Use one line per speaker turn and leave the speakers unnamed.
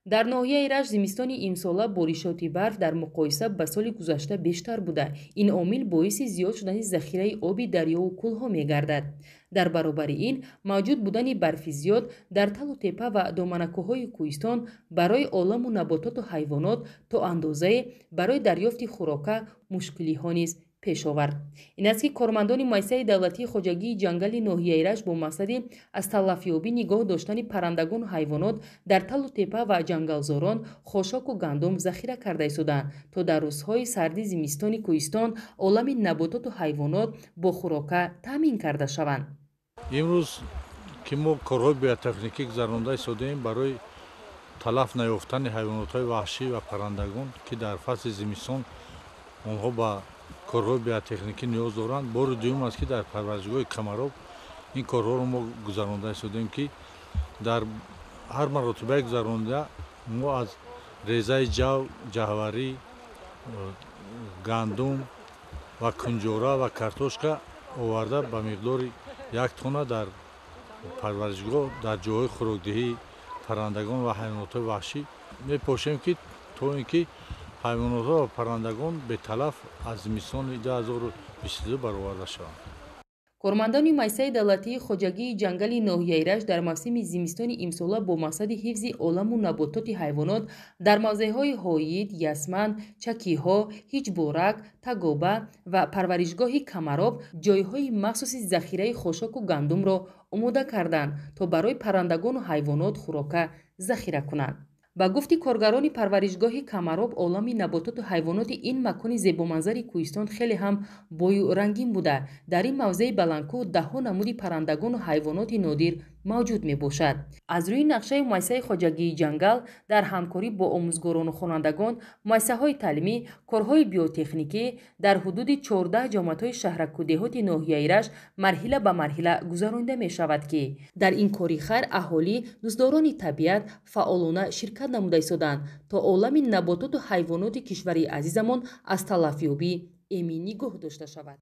Дар ноҳияи Рашт зимистони имсола боришоти барф дар муқоиса ба соли гузашта бештар буда, ин омил боиси зиёд шудани захираи оби дарёву кӯлҳо мегардад. Дар баробари ин, мавҷуд будани барфи зиёд дар талу тепа ва доманакӯҳҳои кӯҳистон барои оламу набототу ҳайвонот то андозае барои дарёфти хӯрока мушкилиҳо низ пеш овард. Ин аст, ки кормандони муассисаи давлатии хоҷагии ҷангали ноҳияи Рашт бо мақсади аз талафёбӣ нигоҳ доштани паррандагону ҳайвонот дар талу тепа ва ҷангалзорон хошоку гандум захира карда истоданд, то дар рӯзҳои сарди зимистони кӯҳистон олами набототу ҳайвонот бо хӯрока таъмин карда шаванд.
Имрӯз ки мо корҳои биотехникӣ гузаронда истодаем барои талаф наёфтани ҳайвонотҳои ваҳшӣ ва паррандагон, ки дар фасли зимистон онҳо ба корҳои биотехникӣ ниёз доранд, бори дуюм аст, ки дар парваришгоҳи Камароб ин корҳоро мо гузаронда истодаем, ки дар ҳар маротибаи гузаронда мо аз резаи ҷав, ҷаҳварӣ, гандум ва кунҷора ва картошка оварда ба миқдори 1 тонна дар парваришгоҳ дар ҷойҳои хӯрокдиҳии паррандагон ва ҳайвонотҳои ваҳшӣ мепошем, ки то ин ки ҳайвонотҳо ва паррандагон беталаф аз зимистони 2022 бароварда шаванд.
Кормандони муассисаи давлатии хоҷагии ҷангали ноҳияи Рашт дар мавсими зимистони имсола бо мақсади ҳифзи оламу набототи ҳайвонот дар мавзеъҳои Ҳоид, Ясман, Чакиҳо, Ҳиҷборак, Тагоба ва парваришгоҳи Камароб ҷойҳои махсуси захираи хошоку гандумро омода карданд, то барои паррандагону ҳайвонот хӯрока захира кунанд. Ба гуфти коргарони парваришгоҳи Камароб, олами набототу ҳайвоноти ин макони зебоманзари кӯҳистон хеле ҳам бою рангин буда, дар ин мавзеи баландкӯҳ даҳҳо намуди паррандагону ҳайвоноти нодир мавҷуд мебошад. Аз рӯи нақшаи муассисаи хоҷагии ҷангал дар ҳамкорӣ бо омӯзгорону хонандагон, муассисаҳои таълимӣ, корҳои биотехникӣ дар ҳудуди 14 ҷамоатҳои шаҳраку деҳоти ноҳияи Рашт марҳила ба марҳила гузаронида мешавад, ки дар ин кори хайр аҳолӣ, дӯстдорони табиат фаъолона ширкат намуда истоданд, то олами набототу ҳайвоноти кишвари азизамон аз талафёбӣ эмин нигоҳ дошта шавад.